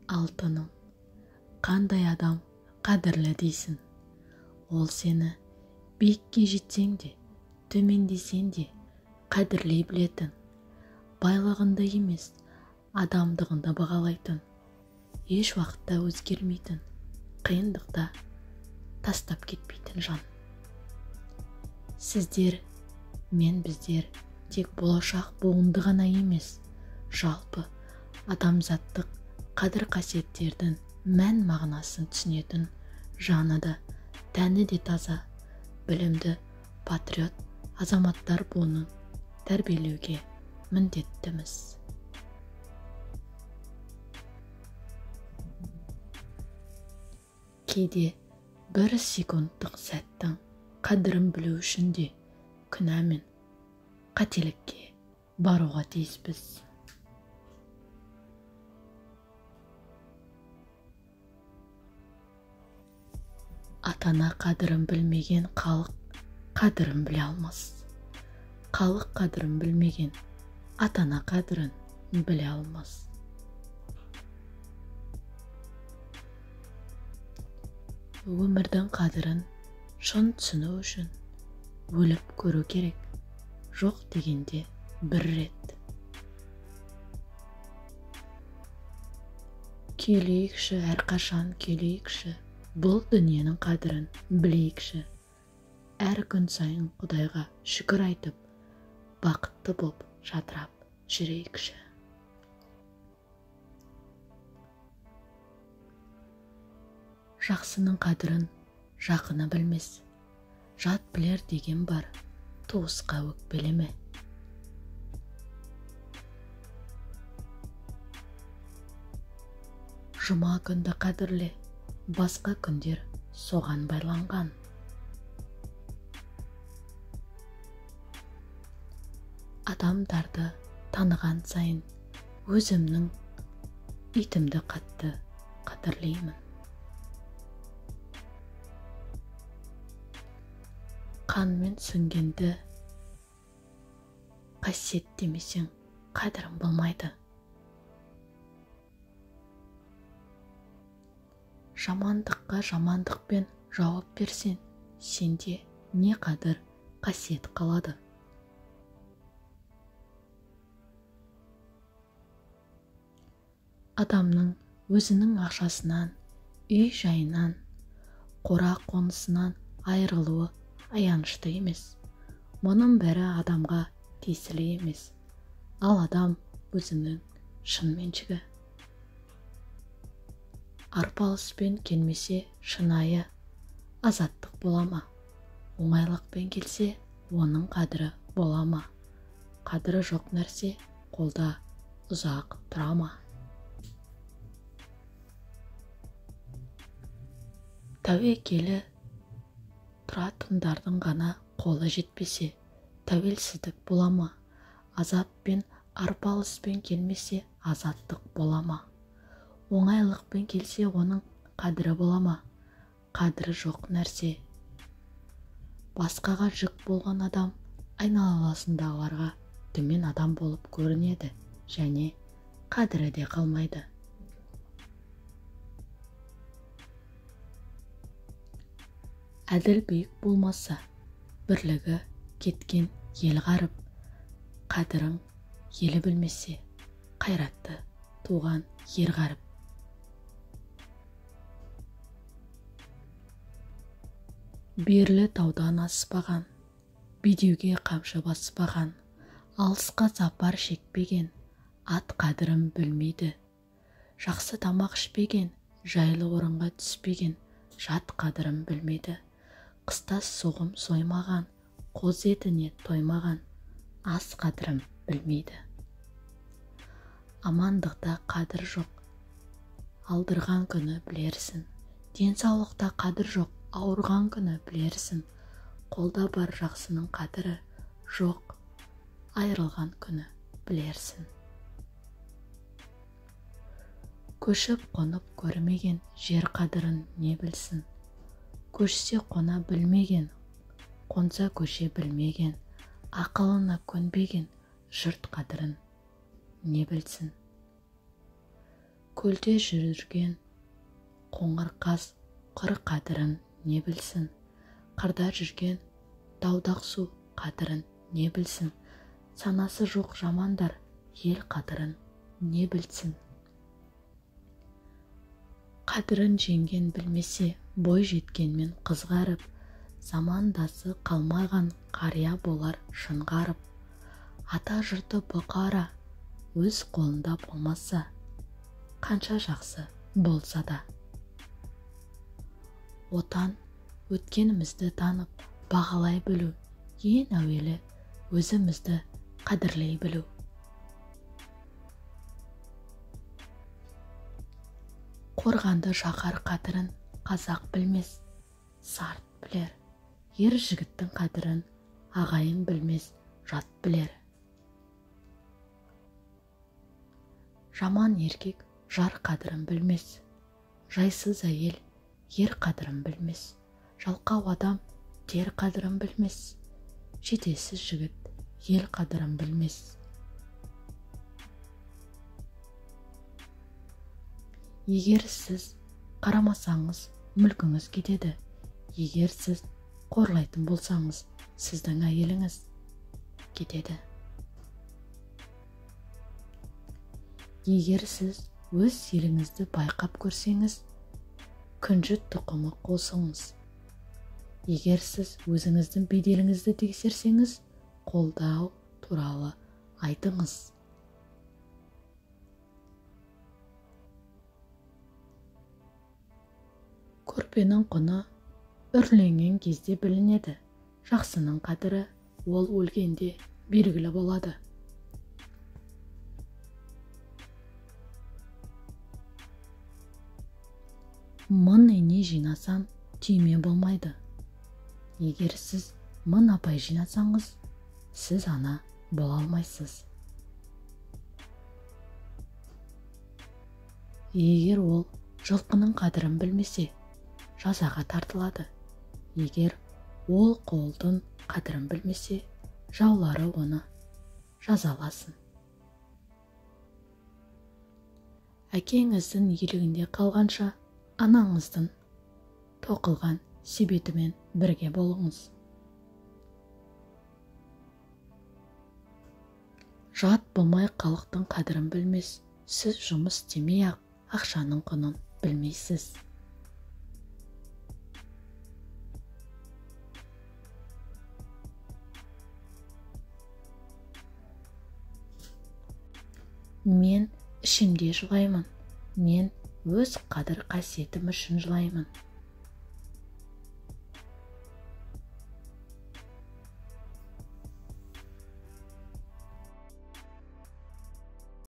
Алтыным, қандай адам қадірлі дейсің? Ол сені биікке жетсең де, төмендесең де қадірлей білетін, байлығында емес, адамдығында бағалайтын, еш уақытта өзгермейтін, қиындықта тастап кетпейтін жан. Сіздер мен біздер тек болашақ буынды ғана емес, жалпы адамзаттық қадір-қасиеттердің мән-мағынасын түсінетін, жаны да, тәні де таза, білімді, патриот азаматтар буынын тәрбиелеуге міндеттіміз. Кейде бір секундтық сәттің қадірін білу үшін де күнә мен қателікке баруға тиіспіз. Ата-ана қадірін білмеген халық қадірін біле алмас. Халық қадірін білмеген ата-ана қадірін біле алмас. Өмірдің қадірін шын түсіну үшін өліп көру керек, жоқ дегенде бір рет. Күйлейікші, әрқашан күйлейікші, бұл дүниенің қадірін білейікші. Әр күн сайын Құдайға шүкір айтып, бақытты боп жадырап жүрейікші. Жақсының қадірін жақыны білмес, жат білер деген бар, туысқа өкпелеме. Жұма күнді қадірле, басқа күндер соған байланған. Адамдарды таныған сайын өзімнің итімді қатты қадірлеймін. Қанмен сіңгенді қасиеттемесең қадірің болмайды. Жамандыққа жамандықпен жауап берсең, сенде не қадір қасиет қалады? Адамның өзінің ақшасынан, үй жайынан, қора қонысынан айырылуы аянышты емес. Мұның бәрі адамға тиесілі емес, ал адам өзінің шын меншігі. Арпалыспен келмесе шынайы азаттық бола ма? Оңайлықпен келсе оның қадірі бола ма? Қадірі жоқ нәрсе қолда ұзақ тұра ма? Тәуекелі тұратындардың ғана қолы жетпесе, тәуелсіздік бола ма? Азап пен арпалыспен келмесе азаттық бола ма? Оңайлықпен келсе оның қадірі бола ма? Қадірі жоқ нәрсе. Басқаға жүк болған адам айналасындағыларға төмен адам болып көрінеді және қадірі де қалмайды. Әділ биік болмаса, бірлігі кеткен ел ғарып, қадірін елі білмесе, қайратты туған ер ғарып. Берлі таудан аспаған, бедеуге қамшы баспаған, алысқа сапар шекпеген, ат қадірін білмейді. Жақсы тамақ ішпеген, жайлы орынға түспеген, жат қадірін білмейді. Қыста соғым соймаған, қоз етіне тоймаған, ас қадірін білмейді. Амандықта қадір жоқ, алдырған күні білерсің. Денсаулықта қадір жоқ, ауырған күні білерсің. Қолда бар жақсының қадірі жоқ, айырылған күні білерсің. Көшіп қонып көрмеген жер қадірін не білсін? Көшсе қона білмеген, қонса көше білмеген, ақылына көнбеген жұрт қадірін не білсін? Көлде жүрген қоңыр қаз қыр қадірін не білсін, қырда жүрген даудақ су қадірін не білсін, санасы жоқ жамандар ел қадірін не білсін. Қадірін жеңген білмесе, бой жеткенмен қызғарып, замандасы қалмаған қария болар шынғарып. Ата жұрты бұқара, өз қолында болмаса, қанша жақсы болса да. Отан өткенімізді танып, бағалай білу, ең әуелі өзімізді қадірлей білу. Қорғанды шаһар қадірін қазақ білмес, сарт білер. Ер жігіттің қадірін ағайын білмес, жат білер. Жаман еркек жар қадірін білмес, жайсыз әйел ер қадірін білмес, жалқау адам тер қадірін білмес, жетесіз жігіт ел қадірін білмес. Егер сіз қарамасаңыз, мүлкіңіз кетеді. Егер сіз қорлайтын болсаңыз, сіздің әйеліңіз кетеді. Егер сіз өз еліңізді байқап көрсеңіз, күнжіт тұқымы қосыңыз. Егер сіз өзіңіздің беделіңізді тексерсеңіз, қолдау туралы айтыңыз. Көрпенің құны үрленген кезде білінеді. Жақсының қадірі ол өлгенде белгілі болады. Мың ене жинасаң, түйме болмайды. Егер сіз мың апай жинасаңыз, сіз ана бола алмайсыз. Егер ол жылқының қадірін білмесе, жазаға тартылады. Егер ол қолдың қадірін білмесе, жаулары оны жазаласын. Әкеңіздің иелігінде қалғанша, анаңыздың тоқылған себетімен бірге болыңыз. Жат болмай халықтың қадірін білмес, сіз жұмыс істемей-ақ ақшаның құнын білмейсіз. Мен ішімде жылаймын. Мен өз қадір қасиетім үшін жылаймын.